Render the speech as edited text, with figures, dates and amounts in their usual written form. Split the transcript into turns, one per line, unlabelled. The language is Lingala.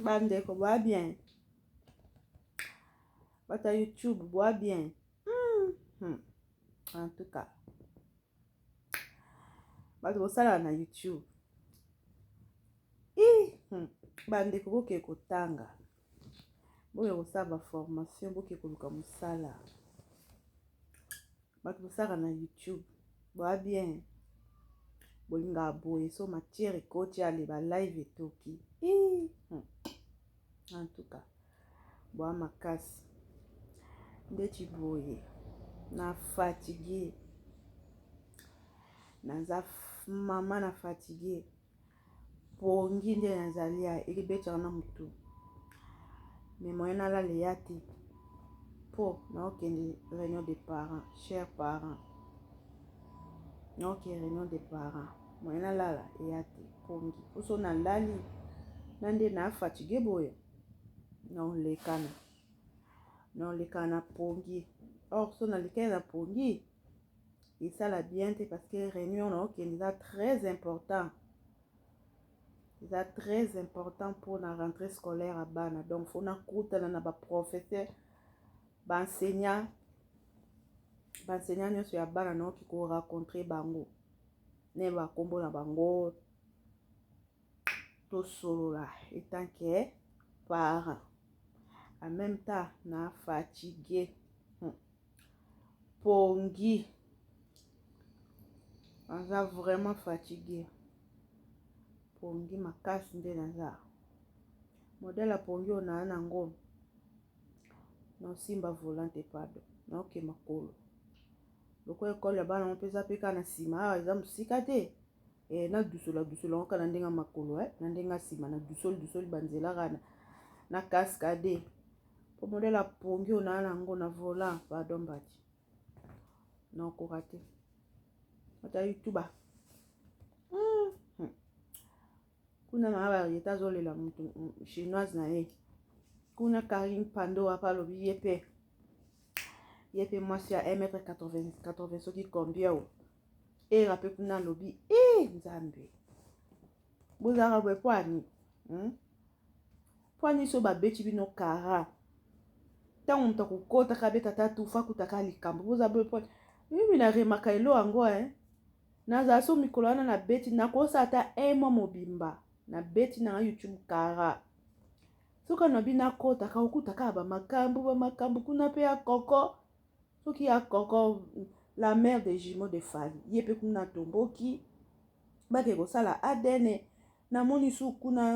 Bandeko, boa bien? Bato ya YouTube, boa bien? En tout cas, bato bosalaka na YouTube, i bandeko, boke kotanga, boke kosala baformation, boke koluka mosala. Bato bosalaka na YouTube, boa bien? Bolingaka boye so matière ekoti, ale balive etoki. En tout cas, boa makasi. Ndeti boye na fatigue, naza mama na fatigue, pongi nde nazali ya ekibetaka na motu, mais moyen nalala eya te, mpo naokende réunion de parents. Chers parents, naokende réunion de parents, moyen nalala eya te, pongi. Mposo nalali na nde na fatigue boye, naolekana, naolekana na pongi. Or so nalekani na pongi, esala bien te, parce que réunion naokende eza très important, eza très important mpona rentrée scolaire ya bana. Donc faut nakutana na baprofesseur, baenseignant, baenseignant nyonso ya bana. Naoki korencontrer bango, ne bakombo na bango, tosolola étant que parent. En même temps na fatigue, Pongi, naza vraiment fatigué, pongi makasi nde naza. Modèle ya pongi oyo naa nango, naosimba volant te, pardon, naoke makolo. Lokola ekole ya bana ngo mpe eza mpe kaka na nsima awa, eza mosika te, nadusola dusola ngo kaka na ndenge ya makolo, na ndenge ya nsima, na dusoli dusoli banzela kaka na cascade, po modèle ya pongi oyo naa nango na volant, pardon mbati, naokoka te. Ata yutuba Kuna mama Variété azolela motu chinoise na ye kuna, Karine Pando apa alobi ye mpe, ye mpe mwasi ya 1 mètre 80 soki combien o era mpe kuna alobi e Nzambe, bozalaka boye po ani, Po ani so babeti bino kara, ntango moto akokotaka abeta ta tufa, akutaka likambo. Boza boye po mimi na remaka elo yango, nazala so mikolo wana nabeti, nakosala ata un mois mobimba nabeti nanga YouTube kara. Soki anobi nakotaka, okutaka bamakambo, bamakambo kuna mpe ya koko, soki ya koko, la mère de jumeau de Fally, ye mpe kuna atomboki, bake kosala ADN. Namoni su kuna.